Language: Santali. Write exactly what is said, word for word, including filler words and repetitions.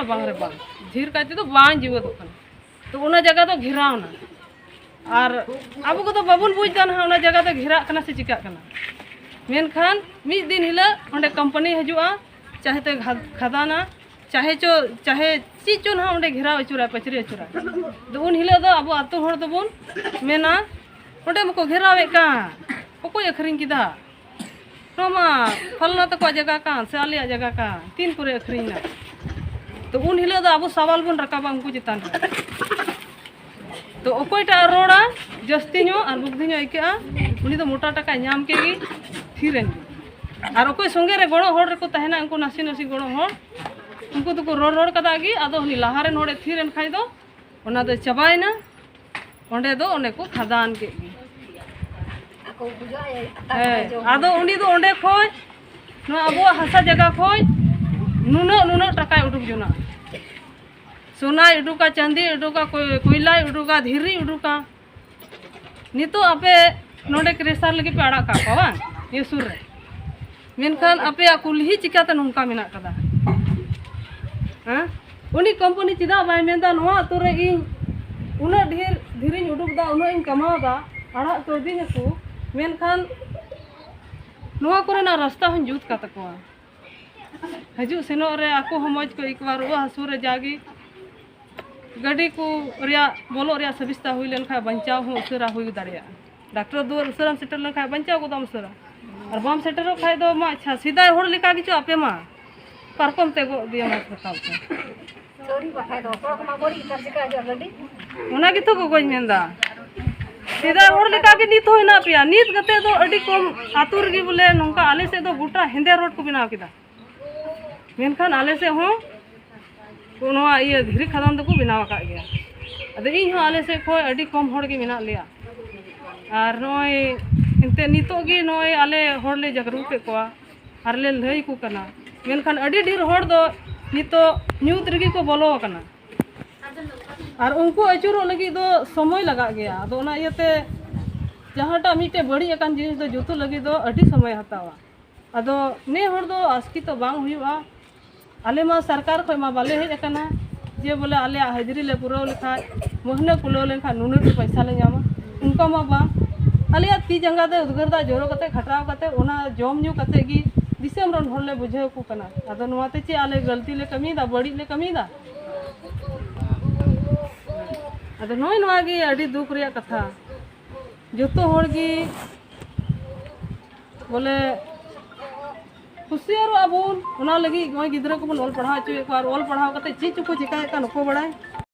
ᱵᱟᱝ ᱨᱮ ᱵᱟᱝ, ᱰᱷᱮᱨ ᱠᱟᱭ ᱛᱮᱫᱚ ᱵᱟᱝ ᱡᱤᱣᱮᱫᱚᱜ ᱠᱟᱱᱟ᱾ ᱛᱚ ᱚᱱᱟ ᱡᱟᱭᱜᱟ ᱫᱚ ᱜᱷᱮᱨᱟᱣ ᱮᱱᱟ᱾ ᱟᱨ ᱟᱵᱚ ᱠᱚᱫᱚ ᱵᱟᱵᱚᱱ ᱵᱩᱡᱽ ᱮᱫᱟ ᱱᱟᱦᱟᱜ ᱚᱱᱟ ᱡᱟᱭᱜᱟ ᱫᱚ ᱜᱷᱮᱨᱟᱜ ᱠᱟᱱᱟ ᱥᱮ ᱪᱤᱠᱟᱹᱜ ᱠᱟᱱᱟ᱾ ᱢᱮᱱᱠᱷᱟᱱ ᱢᱤᱫ ᱫᱤᱱ ᱦᱤᱞᱳᱜ ᱚᱸᱰᱮ ᱠᱳᱢᱯᱟᱱᱤ ᱦᱤᱡᱩᱜᱼᱟ, ᱪᱟᱦᱮ ᱛᱮ ᱠᱷᱟᱫᱟᱱᱟ, ᱪᱟᱦᱮ ᱪᱚ ᱪᱟᱦᱮ ᱪᱮᱫ ᱪᱚ ᱱᱟᱦᱟᱜ ᱚᱸᱰᱮ ᱜᱷᱮᱨᱟᱣ ᱟᱹᱪᱩᱨᱟᱭ, ᱯᱟᱹᱪᱨᱤ ᱟᱹᱪᱩᱨᱟᱭ᱾ ᱟᱫᱚ ᱩᱱ ᱦᱤᱞᱳᱜ ᱫᱚ ᱟᱵᱚ ᱟᱹᱛᱩ ᱦᱚᱲ ᱫᱚᱵᱚᱱ ᱢᱮᱱᱟ, ᱚᱸᱰᱮ ᱢᱟᱠᱚ ᱜᱷᱮᱨᱟᱣᱮᱫ ᱠᱟᱱ, ᱚᱠᱚᱭ ᱟᱹᱠᱷᱨᱤᱧ ᱠᱮᱫᱟ? ᱱᱚᱣᱟ ᱢᱟ ᱯᱷᱟᱞᱱᱟ ᱛᱟᱠᱚᱣᱟᱜ ᱡᱟᱭᱜᱟ ᱠᱟᱱ ᱥᱮ ᱟᱞᱮᱭᱟᱜ ᱡᱟᱭᱜᱟ ᱠᱟᱱ, ᱛᱤᱱ ᱠᱚᱨᱮ ᱟᱹᱠᱷᱨᱤᱧ ᱮᱱᱟ? ᱛᱚ ᱩᱱ ᱦᱤᱞᱳᱜ ᱫᱚ ᱟᱵᱚ ᱥᱟᱣᱟᱞ ᱵᱚᱱ ᱨᱟᱠᱟᱵᱟ ᱩᱱᱠᱩ ᱪᱮᱛᱟᱱ ᱨᱮ᱾ ᱛᱚ ᱚᱠᱚᱭᱴᱟᱜ ᱨᱚᱲᱟ ᱡᱟᱹᱥᱛᱤ ᱧᱚᱜ ᱟᱨ ᱵᱩᱫᱽᱫᱷᱤ ᱧᱚᱜ ᱟᱹᱭᱠᱟᱹᱜᱼᱟ, ᱩᱱᱤ ᱫᱚ ᱢᱚᱴᱟ ᱴᱟᱠᱟᱭ ᱧᱟᱢ ᱠᱮᱫ ᱜᱮ, ᱛᱷᱤᱨ ᱮᱱ ᱜᱮ᱾ ᱟᱨ ᱚᱠᱚᱭ ᱥᱚᱸᱜᱮ ᱨᱮ ᱜᱚᱲᱚ ᱦᱚᱲ ᱨᱮᱠᱚ ᱛᱟᱦᱮᱱᱟ, ᱩᱱᱠᱩ ᱱᱟᱥᱮ ᱱᱟᱥᱮ ᱜᱚᱲᱚ ᱦᱚᱲ, ᱩᱱᱠᱩ ᱫᱚᱠᱚ ᱨᱚᱲ ᱨᱚᱲ ᱠᱟᱫᱟ ᱜᱮ, ᱟᱫᱚ ᱩᱱᱤ ᱞᱟᱦᱟ ᱨᱮᱱ ᱦᱚᱲᱮ ᱛᱷᱤᱨ ᱮᱱ ᱠᱷᱟᱡ ᱫᱚ ᱚᱱᱟ ᱫᱚ ᱪᱟᱵᱟᱭᱮᱱᱟ᱾ ᱚᱸᱰᱮ ᱫᱚ ᱚᱱᱮ ᱠᱚ ᱠᱷᱟᱫᱟᱱ ᱠᱮᱫ ᱜᱮ᱾ ᱦᱮᱸ, ᱟᱫᱚ ᱩᱱᱤ ᱫᱚ ᱚᱸᱰᱮ ᱠᱷᱚᱡ, ᱱᱚᱣᱟ ᱟᱵᱚᱣᱟᱜ ᱦᱟᱥᱟ ᱡᱟᱭᱜᱟ ᱠᱷᱚᱡ ᱱᱩᱱᱟᱹᱜ ᱱᱩᱱᱟᱹᱜ ᱴᱟᱠᱟᱭ ᱩᱰᱩᱠ ᱡᱚᱱᱟ᱾ ᱥᱚᱱᱟᱭ ᱩᱰᱩᱠᱟ, ᱪᱟᱸᱫᱤ ᱩᱰᱩᱠᱟ, ᱠᱚᱭ- ᱠᱚᱭᱞᱟᱭ ᱩᱰᱩᱠᱟ, ᱫᱷᱤᱨᱤ ᱩᱰᱩᱠᱟ᱾ ᱱᱤᱛᱚᱜ ᱟᱯᱮ ᱱᱚᱰᱮ ᱠᱨᱮᱥᱟᱨ ᱞᱟᱹᱜᱤᱫ ᱯᱮ ᱟᱲᱟᱜ ᱠᱟᱜ ᱠᱚᱣᱟ ᱵᱟᱝ, ᱱᱤᱭᱟᱹ ᱥᱩᱨ ᱨᱮ? ᱢᱮᱱᱠᱷᱟᱱ ᱟᱯᱮᱭᱟᱜ ᱠᱩᱞᱦᱤ ᱪᱤᱠᱟᱛᱮ ᱱᱚᱝᱠᱟ ᱢᱮᱱᱟᱜ ᱠᱟᱫᱟ? ᱦᱮᱸ? ᱩᱱᱤ ᱠᱳᱢᱯᱟᱱᱤ ᱪᱮᱫᱟᱜ ᱵᱟᱭ ᱢᱮᱱᱫᱟ, ᱱᱚᱣᱟ ᱟᱹᱛᱩ ᱨᱮ ᱤᱧ ᱩᱱᱟᱹᱜ ᱰᱷᱮᱨ ᱫᱷᱤᱨᱤᱧ ᱩᱰᱩᱠ ᱫᱟ, ᱩᱱᱟᱹᱜ ᱤᱧ ᱠᱟᱢᱟᱣ ᱫᱟ, ᱟᱲᱟᱜ ᱠᱟᱹᱣᱫᱤᱧᱟᱠᱚ, ᱢᱮᱱᱠᱷᱟᱱ ᱱᱚᱣᱟ ᱠᱚᱨᱮᱱᱟᱜ ᱨᱟᱥᱛᱟ ᱦᱚᱸᱧ ᱡᱩᱛ ᱠᱟᱛᱟ ᱠᱚᱣᱟ᱾ ᱦᱤᱡᱩᱜ ᱥᱮᱱᱚᱜ ᱨᱮ ᱟᱠᱚ ᱦᱚᱸ ᱢᱚᱡᱽ ᱠᱚ ᱟᱹᱭᱠᱟᱹᱣᱟ, ᱨᱩᱣᱟᱹ ᱦᱟᱹᱥᱩ ᱨᱮ ᱡᱟᱜᱮ ᱜᱟᱹᱰᱤ ᱠᱚ ᱨᱮᱭᱟᱜ ᱵᱚᱞᱚᱜ ᱨᱮᱭᱟᱜ ᱥᱩᱵᱤᱥᱛᱟ ᱦᱩᱭ ᱞᱮᱱᱠᱷᱟᱱ ᱵᱟᱧᱪᱟᱣ ᱦᱚᱸ ᱩᱥᱟᱹᱨᱟ ᱦᱩᱭ ᱫᱟᱲᱮᱭᱟᱜᱼᱟ᱾ ᱰᱟᱠᱛᱚᱨ ᱫᱩᱣᱟᱹᱨ ᱩᱥᱟᱹᱨᱟᱢ ᱥᱮᱴᱮᱨ ᱞᱮᱱᱠᱷᱟᱱ ᱵᱟᱧᱪᱟᱣ ᱜᱚᱫᱚᱜ ᱟᱢ ᱩᱥᱟᱹᱨᱟ, ᱟᱨ ᱵᱟᱢ ᱥᱮᱴᱮᱨᱚᱜ ᱠᱷᱟᱡ ᱫᱚ ᱢᱟ ᱟᱪᱪᱷᱟ, ᱥᱮᱫᱟᱭ ᱦᱚᱲ ᱞᱮᱠᱟ ᱜᱮᱪᱚ ᱟᱯᱮ ᱢᱟ ᱯᱟᱨᱠᱚᱢ ᱛᱮ ᱜᱚᱜ ᱤᱫᱤᱭᱟᱢ ᱦᱟᱥᱯᱟᱛᱟᱞ ᱛᱮ᱾ ᱥᱟᱹᱨᱤ ᱵᱟᱠᱷᱟᱡ ᱫᱚ ᱚᱠᱟ ᱠᱷᱚᱱᱟᱜ ᱵᱟᱹᱲᱤᱡ ᱩᱛᱟᱹᱨ ᱪᱤᱠᱟ ᱦᱤᱡᱩᱜᱼᱟ ᱜᱟᱹᱰᱤ? ᱚᱱᱟ ᱜᱮᱛᱚ ᱜᱚᱜᱚᱧ ᱢᱮᱱᱫᱟ, ᱥᱮᱫᱟᱭ ᱦᱚᱲ ᱞᱮᱠᱟ ᱜᱮ ᱱᱤᱛ ᱦᱚᱸ ᱦᱮᱱᱟᱜ ᱯᱮᱭᱟ᱾ ᱱᱤᱛ ᱠᱟᱛᱮ ᱫᱚ ᱟᱹᱰᱤ ᱠᱚᱢ ᱟᱹᱛᱩ ᱨᱮᱜᱮ ᱵᱚᱞᱮ ᱱᱚᱝᱠᱟ ᱟᱞᱮ ᱥᱮᱫ ᱫᱚ ᱜᱚᱴᱟ ᱦᱮᱸᱫᱮ ᱨᱳᱰ ᱠᱚ ᱵᱮᱱᱟᱣ ᱠᱮᱫᱟ᱾ ᱢᱮᱱᱠᱷᱟᱱ ᱟᱞᱮ ᱥᱮᱫ ᱦᱚᱸ ᱱᱚᱣᱟ ᱤᱭᱟᱹ ᱫᱷᱤᱨᱤ ᱠᱷᱟᱫᱟᱱ ᱫᱚᱠᱚ ᱵᱮᱱᱟᱣ ᱟᱠᱟᱫ ᱜᱮᱭᱟ᱾ ᱟᱫᱚ ᱤᱧ ᱦᱚᱸ ᱟᱞᱮ ᱥᱮᱫ ᱠᱷᱚᱱ ᱟᱹᱰᱤ ᱠᱚᱢ ᱦᱚᱲ ᱜᱮ ᱢᱮᱱᱟᱜ ᱞᱮᱭᱟ᱾ ᱟᱨ ᱱᱚᱜᱼᱚᱭ ᱮᱱᱛᱮᱫ ᱱᱤᱛᱚᱜ ᱜᱮ ᱱᱚᱜᱼᱚᱭ ᱟᱞᱮ ᱦᱚᱲ ᱞᱮ ᱡᱟᱜᱽᱨᱩᱠ ᱮᱫ ᱠᱚᱣᱟ ᱟᱨ ᱞᱮ ᱞᱟᱹᱭ ᱟᱠᱚ ᱠᱟᱱᱟ᱾ ᱢᱮᱱᱠᱷᱟᱱ ᱟᱹᱰᱤ ᱰᱷᱮᱨ ᱦᱚᱲ ᱫᱚ ᱱᱤᱛᱚᱜ ᱧᱩᱛ ᱨᱮᱜᱮ ᱠᱚ ᱵᱚᱞᱚ ᱟᱠᱟᱱᱟ᱾ ᱟᱨ ᱩᱱᱠᱩ ᱟᱹᱪᱩᱨᱚᱜ ᱞᱟᱹᱜᱤᱫ ᱫᱚ ᱥᱚᱢᱚᱭ ᱞᱟᱜᱟᱜ ᱜᱮᱭᱟ᱾ ᱟᱫᱚ ᱚᱱᱟ ᱤᱭᱟᱹᱛᱮ ᱡᱟᱦᱟᱸᱴᱟᱜ ᱢᱤᱫᱴᱮᱡ ᱵᱟᱹᱲᱤᱡ ᱟᱠᱟᱱ ᱡᱤᱱᱤᱥ ᱫᱚ ᱡᱩᱛᱩᱜ ᱞᱟᱹᱜᱤᱫ ᱫᱚ ᱟᱹᱰᱤ ᱥᱚᱢᱚᱭ ᱦᱟᱛᱟᱣᱟ᱾ ᱟᱫᱚ ᱱᱮ ᱦᱚᱲ ᱫᱚ ᱟᱥᱠᱤᱛᱚ ᱵᱟᱝ ᱦᱩᱭᱩᱜᱼᱟ᱾ ᱟᱞᱮ ᱢᱟ ᱥᱚᱨᱠᱟᱨ ᱠᱷᱚᱱ ᱢᱟ ᱵᱟᱞᱮ ᱦᱮᱡ ᱟᱠᱟᱱᱟ ᱡᱮ ᱵᱚᱞᱮ ᱟᱞᱮᱭᱟᱜ ᱦᱟᱡᱽᱨᱤ ᱞᱮ ᱯᱩᱨᱟᱹᱣ ᱞᱮᱠᱷᱟᱱ ᱢᱟᱹᱦᱱᱟᱹ ᱠᱩᱞᱟᱹᱣ ᱞᱮᱱᱠᱷᱟᱱ ᱱᱩᱱᱟᱹᱜ ᱜᱮ ᱯᱚᱭᱥᱟ ᱞᱮ ᱧᱟᱢᱟ, ᱚᱱᱠᱟ ᱢᱟ ᱵᱟᱝ᱾ ᱟᱞᱮᱭᱟᱜ ᱛᱤ ᱡᱟᱸᱜᱟ ᱛᱮ ᱩᱫᱽᱜᱟᱹᱨ ᱫᱟᱜ ᱡᱚᱨᱚ ᱠᱟᱛᱮ ᱠᱷᱟᱴᱟᱣ ᱠᱟᱛᱮ ᱚᱱᱟ ᱡᱚᱢ ᱧᱩ ᱠᱟᱛᱮ ᱜᱮ ᱫᱤᱥᱚᱢ ᱨᱮᱱ ᱦᱚᱲ ᱞᱮ ᱵᱩᱡᱷᱟᱹᱣ ᱟᱠᱚ ᱠᱟᱱᱟ᱾ ᱟᱫᱚ ᱱᱚᱣᱟ ᱛᱮ ᱪᱮᱫ ᱟᱞᱮ ᱜᱟᱹᱞᱛᱤ ᱞᱮ ᱠᱟᱹᱢᱤᱭᱮᱫᱟ, ᱵᱟᱹᱲᱤᱡ ᱞᱮ ᱠᱟᱹᱢᱤᱭᱮᱫᱟ? ᱟᱫᱚ ᱱᱚᱜᱼᱚᱭ ᱱᱚᱣᱟ ᱜᱮ ᱟᱹᱰᱤ ᱫᱩᱠ ᱨᱮᱭᱟᱜ ᱠᱟᱛᱷᱟ᱾ ᱡᱚᱛᱚ ᱦᱚᱲ ᱜᱮ ᱵᱚᱞᱮ ᱦᱩᱥᱤᱭᱟᱨᱚᱜ ᱟᱵᱚᱱ, ᱚᱱᱟ ᱞᱟᱹᱜᱤᱫ ᱱᱚᱜᱼᱚᱭ ᱜᱤᱫᱽᱨᱟᱹ ᱠᱚᱵᱚᱱ ᱚᱞ ᱯᱟᱲᱦᱟᱣ ᱦᱚᱪᱚᱭᱮᱫ ᱠᱚᱣᱟ᱾ ᱟᱨ ᱚᱞ ᱯᱟᱲᱦᱟᱣ ᱠᱟᱛᱮ ᱪᱮᱫ ᱪᱚᱠᱚ ᱪᱮᱠᱟᱭᱮᱫ ᱠᱟᱱ ᱚᱠᱚᱭ ᱵᱟᱲᱟᱭ᱾